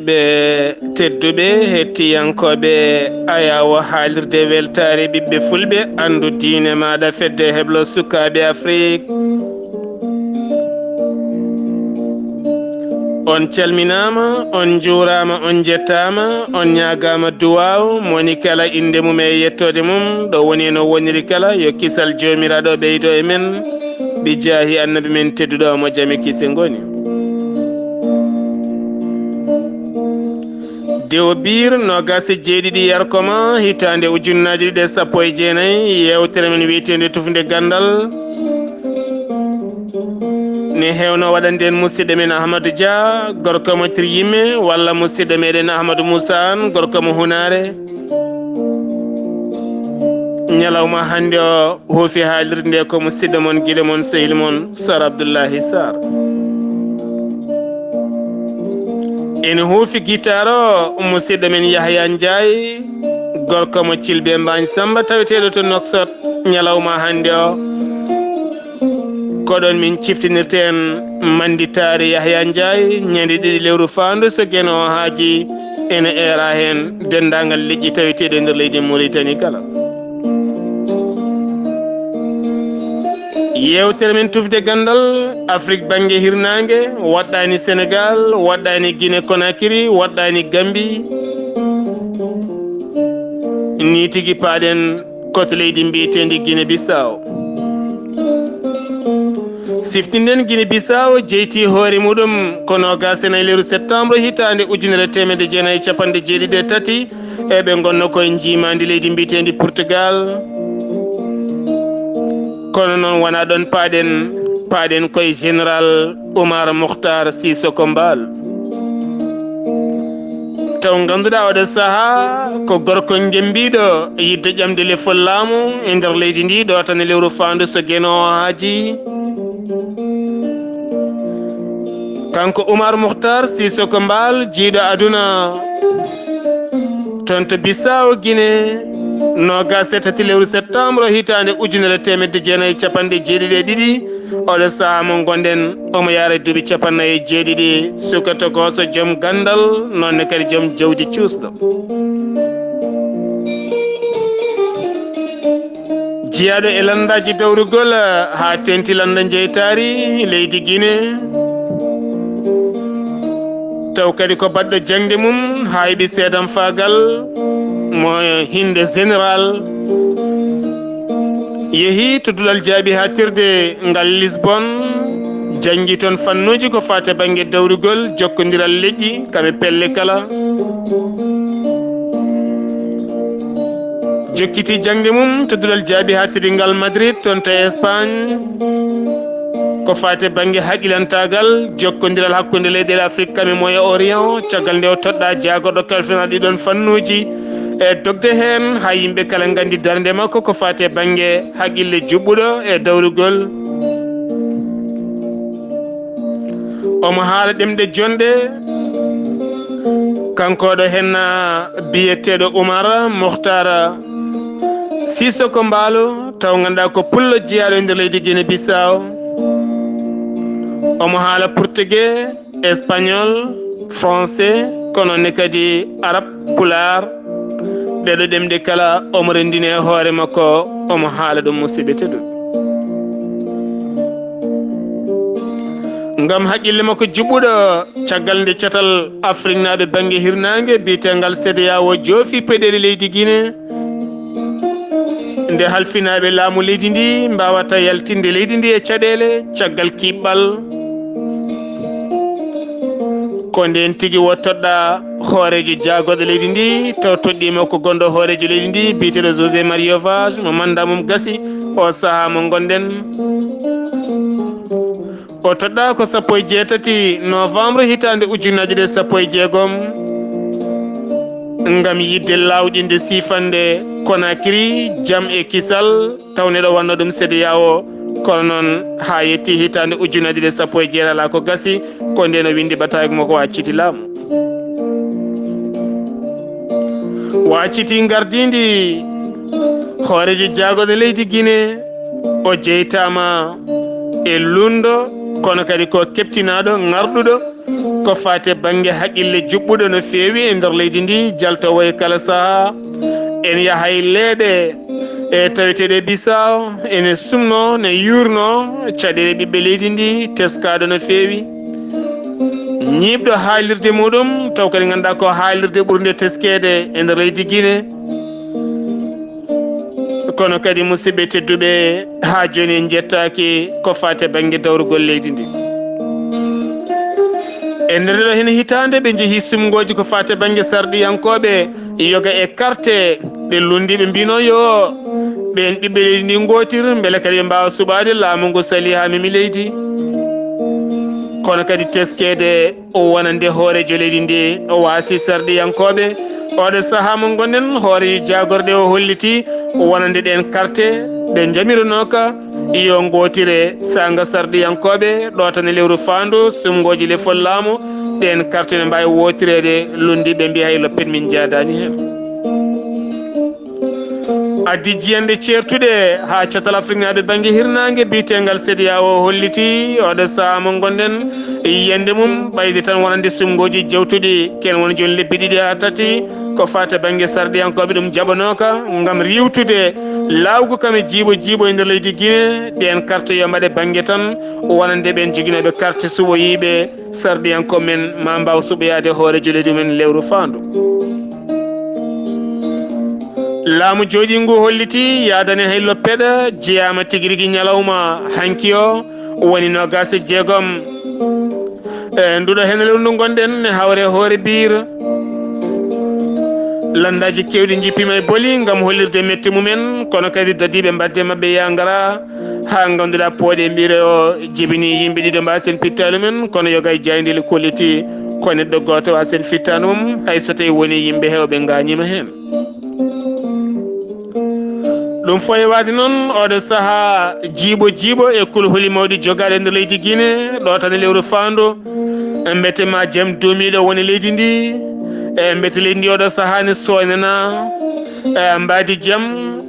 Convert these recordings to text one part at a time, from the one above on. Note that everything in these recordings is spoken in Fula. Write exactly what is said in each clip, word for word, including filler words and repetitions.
Ɓe tedduɓe hettiyankooɓe Ayaawo haalirde weltaare ɓiɓɓe Fulɓe, anndu diine maaɗa, fedde heblo sukaaɓe Afrik. On calminaama, on njuuraama, on njettaama, on ñaagaama duwaaw, moni kala innde mum e yettoode mum, ɗo woni e no woniri kala, yo kisal Joomiraaɗo ɓeydo e men, bi jaahi Annabi men tedduɗo mo jam e kise ngoni. Dewo biir noogaas e jeeɗiɗi yarkoma, hitaande ujunnaaje ɗiɗi e sappo e jeenayi, yeewtere men wiyeteende Tufnde Ganndal. Ne heewno waɗande en musidɗo men Ahmadou Dia, gorko mo Tiryimme, walla musidɗo meɗen Ahmadou Moussa Anne, gorko mo Hunaare. Ñalawma hannde o huufi haalirde nde ko musidɗo mon, giɗo mon, sehil mon, Sar Abdoullahi Sar. Ene huufi gitaar o musidɗo men Yahya Ndiaye, gorko mo Cilbe Mbañ Samba, taweteeɗo to Nouakchott. Ñalawma hannde o, ko ɗon min ciftinirta en mannditaare Yahya Ndiaye, ñande ɗiɗi lewru faandu so Geno o haaji, ene eera heen denndaangal leƴƴi taweteeɗi e nder leydi Mauritanie kala. Yeewtere men Tufnde Ganndal, Afrik bannge hirnaange, waɗɗaani Senegaal, waɗɗaani Guinée Conakry, waɗɗaani Gambie. Ni tigi paaɗen ko to leydi mbiyeteendi Guinée Bissau. Siftinden Guinée Bissau jeyti hoore muɗum ko noogaas e nayi lewru septembre hitaande ujunere teemedde jeenayi e capanɗe jeeɗiɗi e tati, e ɓe ngonno koye njiimaandi leydi mbiyeteendi Portugal. Kono noon wonaa ɗoon paaɗen, paaɗen koye Général Oumar Mokhtar Sissoko Mbaalo. Taw ngannduɗaa oɗo sahaa ko gorko ngemmbiiɗo yiɗde ƴamde lefol laamu e nder leydi ndi, ɗo tan e lewru faandu so Geno o haaji. Kanko Oumar Mokhtar Sissoko Mbaalo, jeyɗo aduna toon to Bissau Guinée, noogaas e tati lewru septembre hitaande ujunere teemedde jeenayi e capanɗe jeeɗiɗi e ɗiɗi, oɗo sahaa mo ngonɗen, omo yaara duuɓi capanɗe nayi e jeeɗiɗi, suka tokooso, joom ganndal, noon ne kadi joom jawdi cuusɗo. Jiyaaɗo e lanndaaji dawrugol, haa teeŋti lannda jeytaari leydi Guinée. Taw kadi ko baɗɗo jaŋde mum haa heɓi seedamfaagal mo hinnde général. Yehi to duɗal jaaɓi haaɗtirde ngal Lisbon, janngi toon fannuuji ko faati e bannge dawrugol, jokkondiral leƴƴi, kam e pelle kala. Jokkiti jaŋde mum to duɗal jaaɓi haaɗtirde ngal Madrid, toon to Espagne. Ko faati e bannge haqilantaagal, jokkondiral hakkunde leyɗeele Afrik kam e Moyen Orient, caggal nde o toɗɗaa jaagorɗo kalfinaaɗo ɗiɗon fannuuji, e dogde heen haa yimɓe kala nganndi darnde makko ko faati e bannge haqille juɓɓuɗo e dawrugol. Omo haala ɗemɗe jonɗe, kanko ɗo henna biyeteeɗo Oumar Mokhtar Sissoko Mbaalo, taw ngannduɗaa ko pullo jeyaaɗo e nder leydi Guinée Bissau. Omo haala portugais, espagnol, français, kono ne kadi arab, pulaar. Ɗeɗo ɗemɗe kala omo renndini e hoore makko, omo haala ɗum, musidɓe tedduɓe. Ngam haqqille makko juɓɓuɗo, caggal nde catal Afriknaaɓe bannge hirnaange biyetengal CEDEAO joofi peɗeeli leydi Guinée, nde halfinaaɓe laamu leydi ndi mbaawata yaltinde leydi ndi e caɗeele caggal kiɓɓal, ko ndeen tigi o toɗɗaa hooreejo jaagorɗe leydi ndi, taw toɗɗiima ko gonɗo hooreejo leydi ndi biyeteeɗo José Mario Vaz, mo manndaa mum gasi oo sahaa mo ngonɗen. O toɗɗaa ko sappo e jeetati novembre hitaande ujunnaji ɗiɗi e sappo e jeegom, ngam yiɗde laawɗinde siifande Conakry jam e kisal, taw neɗo wanno ɗum CEDEAO. Kono noon, haa yetti hitaande ujunnaji ɗiɗi e sappo e jeetati alaa ko gasi, ko ndeen o winndi bataagal makko, o acciti laamu. O acciti ngardiindi hooreejo jaagorɗe leydi Guinée, o jeytaama e luulndo, kono kadi ko keɓtinaaɗo, ŋarɗuɗo, ko faati e bannge haqqille juɓɓuɗo no feewi e nder leydi ndi, jaltoowo e kala sahaa. En yaha e leeɗe e taweteeɗe Bisaawo, ene sumnoo, ne yuurnoo caɗeele ɓiɓɓe leydi ndi, teskaaɗo no feewi. Ñiiɓɗo haalirde muɗum, taw kadi ngannduɗaa ko haalirde ɓurnde teskeede e nder leydi Gine. Kono kadi, musidɓe tedduɓe, haa jooni en njettaaki ko faati e bannge dawrugol leydi ndi. E nder ɗoo heen hitaande, ɓe njehii sumngooji ko faati e bannge sarɗiyankooɓe yoga e karte, ɓe lunndii, ɓe mbiinoo yo ɓeen ɓiɓɓe leydi ndi ngootir, mbele kadi ɓe mbaawa suɓaade laamu ngu salii haa memi leydi. Kono kadi, teskeede o wonande hooreejo leydi ndi, o waasi sarɗiyankooɓe. Oɗo sahaa mo ngonɗen, hooreejo jaagorɗe o hollitii wonande ɗeen karte ɗe njamironooka yo ngootire saanga sarɗiyankooɓe, ɗo tan e lewru faandu, sumngooji lefol laamu, ɗeen karte ne mbaawi wootireede, lunndii ɓe mbiya hay loppet min njaadaani heen. Addi jiyanɗe ceertuɗe haa catal Afriknaaɓe bannge hirnaange, biyeteengal CEDEAO hollitii oɗo sahaa mo ngonɗen, yiyannde mum ɓayde tan wonande sumngooji jawtuɗi, ken woni jooni lebbi ɗiɗi haa tati, ko faati e bannge sarɗiyankooɓe ɗum jaɓanooka ngam riiwtude laawgu kam e jiiɓo jiiɓo e nder leydi Gine, ɗeen karte yo mbaɗe bannge tan wonande ɓeen joginooɓe karte suɓoyiiɓe sarɗiyankooɓe men maa mbaaw suɓoyaade hooreejo leydi men lewru faandu. Laamu jooɗiingu hollitii yaadani hay loppeɗe jeyaama tigi rigi ñalawma hanki o woni noogaas e jeegom. E nduɗo heen lewru ndu ngonɗen ne hawre hoore biir. Lanndaaji keewɗi njippiima e boli ngam hollirde mette mumen, kono kadi dadiiɓe mbaɗde maɓɓe yaa ngara. Haa ngannduɗaa pooɗe mbiire o jibini yimɓe ɗiɗo mbaasen pittaali men, kono yoga e jaayndiili kolliti ko neɗɗo gooto waasen fittaandu mum, hay so tawi woni yimɓe heewɓe ngaañiima heen. Ɗum foyewaade noon, oɗo sahaa jiiɓo jiiɓo e kulhuli mawɗi jogaaɗi e nder leydi Gine, ɗo tan e lewru faandu, mbete ma jam duumiiɗo woni leydi ndi, e mbete leydi ndi oɗo sahaa ne sooynanaa, e mbaadi jam,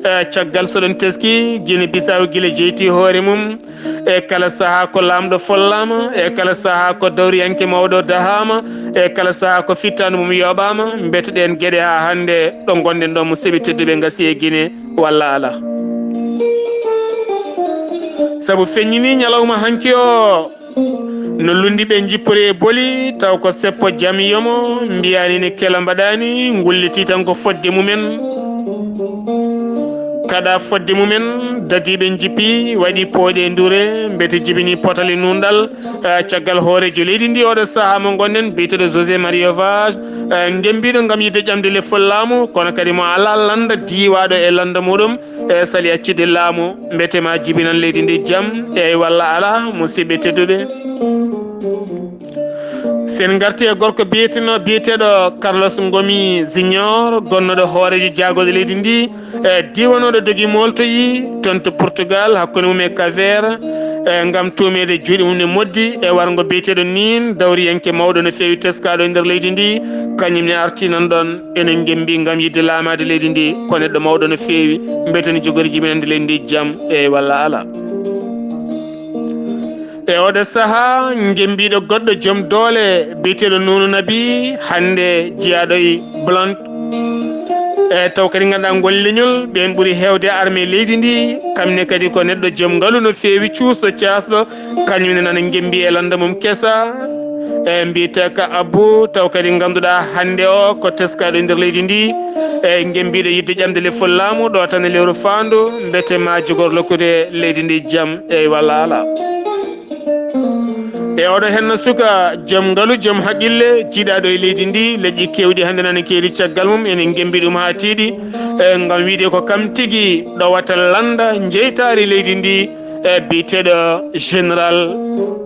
e caggal so ɗon teski, Gine Bisaawo gila jeyti hoore mum, e kala sahaa ko laamɗo follaama, e kala sahaa ko dawriyanke mawɗo dahaama, e kala sahaa ko fittaandu mum yooɓaama, mbete ɗeen geɗe haa hannde ɗo ngonɗen ɗo, musidɓe tedduɓe, ngasi e Gine walla alaa. Sabu feññinii ñalawma hanki o, no lunndi ɓe njippori e boli, taw ko seppo jam yomo, mbiyaani ne kela mbaɗaani, ngulliti tan ko fodde mumen. Kaɗa fodde mumen, dadiiɓe njippi, waɗi pooɗe ndure, mbete jibini potali nunɗal, eh, caggal hooreejo leydi ndi oɗo sahaa mo ngonɗen, biyeteeɗo José Mario Vaz, eh, ngembiiɗo ngam yiɗde ƴamde lefol laamu, kono kadi mo alaa lannda diiwaaɗo e lannda muɗum, e sali accitde laamu, mbete ma jibinan leydi ndi jam, eey walla alaa, musidɓe tedduɓe. Sen ngarti e gorko biyeteeno, biyeteeɗo Carlos Ngomi Junior, gonnoɗo hooreejo jaagorɗe leydi ndi, e diwanooɗo dogi mooltoyi toon to Portugal, hakkunde mum e Cap Vert, e ngam tuumeede juuɗe mum ne moddi e warngo biyeteeɗo niin, dawriyanke mawɗo no feewi teskaaɗo e nder leydi ndi, kañum ne arti nan ɗoon. Enen ngembi ngam yiɗde laamaade leydi ndi, ko neɗɗo mawɗo no feewi, mbeten jogori jibinande leydi ndi jam, eey walla alaa. E oɗo sahaa, ngembiiɗo goɗɗo joom doole, biyeteeɗo Nuunu Nabi, hannde jeyaaɗo e Blanc. E taw kadi ngannduɗaa ngol leñol, ɓeen ɓuri heewde armée leydi ndi, kam ne kadi ko neɗɗo joom ngalu no feewi, cuusɗo, caasɗo, kañum ne nana ngembi e lannda mum kesa, e mbiyetee ka Abbu, taw kadi ngannduɗaa hannde o ko teskaaɗo e nder leydi ndi, e ngembiiɗo yiɗde ƴamde lefol laamu ɗo tan e lewru faandu, mbete ma jogor lokkude leydi ndi jam, eey walla alaa. E oɗo henna suka, joom ngalu, joom haqqille, jiɗaaɗo e leydi ndi, leƴƴi keewɗi hannde nana keeri caggal mum, ene ngembi ɗum haa tiiɗi, e ngam wiide ko kam tigi ɗowata lannda jeytaari leydi ndi, e biyeteeɗo Général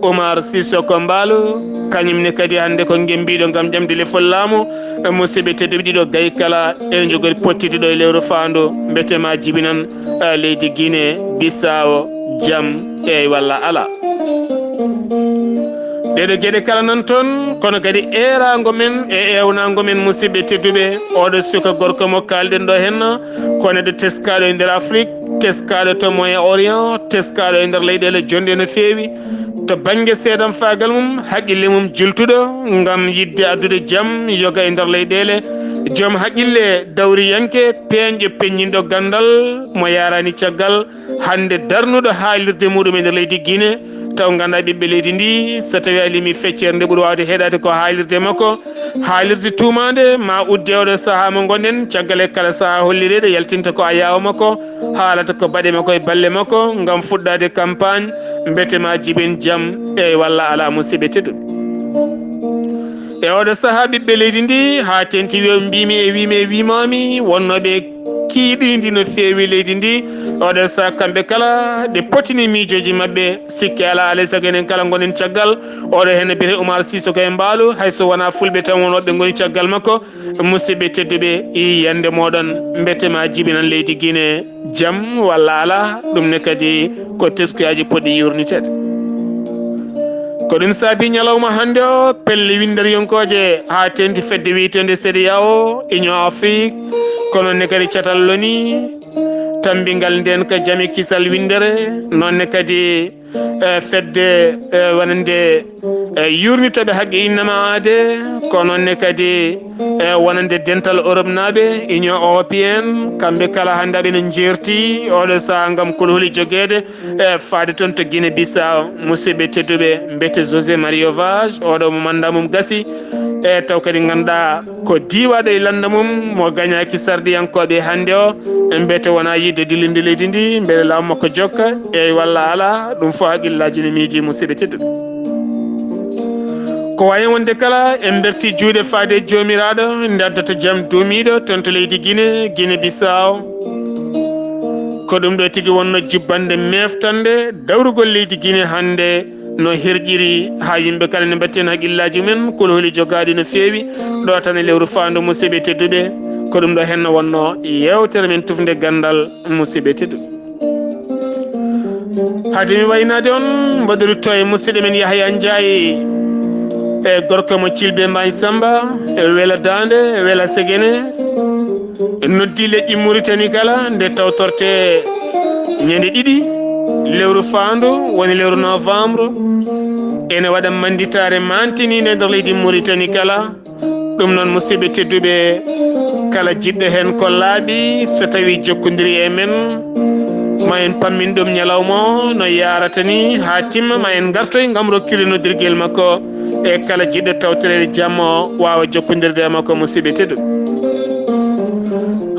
Oumar Sissoko Embaló, kañum ne kadi hannde ko ngembiiɗo ngam ƴamde lefol laamu. E musidɓe tedduɓe, ɗiɗo gayi kala ene njogori pottiti ɗo e lewru faandu, mbete ma jibinan, e leydi Guinée Bissau jam, eey walla alaa. Ɗeɗo geɗe kala nan toon, kono kadi eeraango men e eewnaango men, musidɓe tedduɓe, oɗo suka gorko mo kaalɗen ɗo henna, ko neɗɗo teskaaɗo e nder Afrik, teskaaɗo to Moyen Orient, teskaaɗo e nder leyɗeele jonɗe no feewi. To bannge seedanfaagal mum, haqqille mum jultuɗo ngam yiɗde addude jam, yoga e nder leyɗeele, joom haqqille dawriyanke, peeñɗo peññinɗo ganndal, mo yaaraani caggal, hannde darnuɗo haalirde muɗum e nder leydi Guinée, taw nganndaa ɓiɓɓe leydi ndi, so tawii a limii feccere nde ɓuri waawde heɗaade ko haalirde makko, haalirde tuumaande, ma udde oɗo sahaa mo ngonɗen, caggal e kala sahaa hollireede yaltinta ko ayaawo makko, haalata ko baɗe makko e balle makko ngam fuɗɗaade campagne, mbete ma jiben jam, eey walla alaa, musidɓe tedduɓe. E oɗo sahaa ɓiɓɓe leydi ndi, haa teŋti wiyo mbiimi e wiimi e wiimaami, wonnooɓe kiiɗiindi no feewi leydi ndi, oɗo sahaa kamɓe kala ɗe potini miijooji maɓɓe, sikke alaa, alaa e sago enen kala ngonɗen caggal, oɗo heen no biyetee Oumar Sissoko e Mbaalu, hay so wonaa fulɓe tan wonooɓe ngoni caggal makko, Musidɓe tedduɓe, yiyannde mooɗon, mbete ma jibinan leydi Guinée jam walla alaa, ɗum ne kadi ko teskuyaaji potɗi yuurniteede. Ko ɗum saabi ñalawma hannde o, pelle winnderiyankooje haa teeŋti fedde wiyeteende CEDEAO, Union Afrique, ko noon ne kadi catal loni, tammbingal ndeen ko jam e kisal winndere, noon ne kadi e fedde, e wonande, e yuurnitooɓe haqqe innama aade, ko noon ne kadi e wonande dental Europe naaɓe, Union Européenne, kamɓe kala hannde aɓe no njeerti oɗo sahaa ngam kulhuli jogeede e faade toon to Guinée Bissau, musidɓe tedduɓe, mbete José Mario Vaz, oɗo mo mannda mum gasi, e taw kadi ngannduɗaa ko diiwaaɗo e lannda mum mo gañaaki sarɗiyankooɓe hannde o, mbete wonaa yiɗde dillinde leydi ndi, mbele laamu makko jokka, eey walla alaa, ɗum fof haqqillaaji no miiji, musidɓe tedduɓe. Ko wayi wonde kala, en mberti juuɗe faade e Joomiraaɗo, nde addata jam duumiiɗo toon to leydi Guinée, Guinée Bissau. Ko ɗum ɗo tigi wonno jubbannde meeftannde dawrugol leydi Guinée hannde, no herƴiri haa yimɓe kala ne mbaɗti heen haqqillaaji mum en, kulhuli jogaaɗi no feewi, ɗo tan e lewru faandu, musidɓe tedduɓe. Ko ɗum ɗo heen no wonno yeewtere men tufnde ganndal, musidɓe tedduɓe. Haade mi waynaade on, mboɗo rutto e musidɗo men Yahaya Ndiaye, e gorko mo Cilbe Mbañ Samba, e Wela Daande, e Wela Segene, noddi leƴƴi Mauritanie kala nde tawtorte ñande ɗiɗi lewru faandu, woni lewru novembre, ene waɗa mannditaare maantiniinde nder leydi Mauritanie kala. Ɗum noon, musidɓe tedduɓe, kala jiɗɗo heen ko laaɓi, so tawii jokkondiri e men, ma en pammin ɗum ñalawma o no yaarata ni haa timma, ma en ngartoy ngam rokkude noddirgel makko e kala jiɗɗo tawtoreede jam o waawa jokkondirde e makko, musidɓe tedduɓe.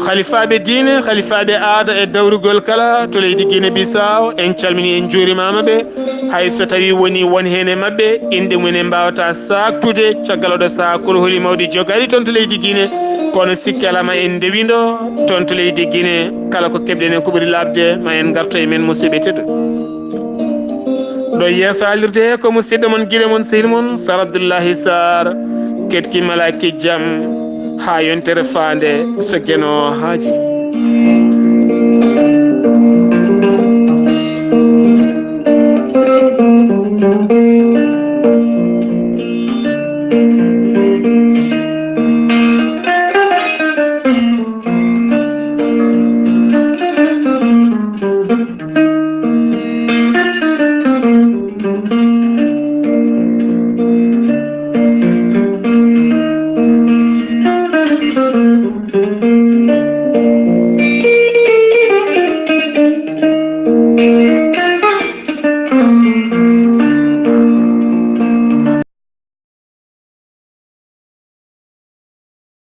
Halifaaɓe diine, halifaaɓe aada e dawrugol kala to leydi Guinée Bissau, en calminii, en njuurimaama ɓe. Hay so tawii wonii won heen e maɓɓe, inɗe mum en mbaawataa saaktude caggal oɗo sahaa kulhuli mawɗi jogaaɗi toon to leydi Guinée, kono sikke alaa ma en ndewindo toon to leydi Guinée, kala ko keɓɗen heen ko ɓuri laaɓde, ma en ngarto e men, musidɓe tedduɓe. Ɗo yeeso haalirde he ko musidɗo mon, giɗo mon, sehil mon, Sar Abdullahi Sar, ketki malaaki jam, haa yontere faande so Geno haaji.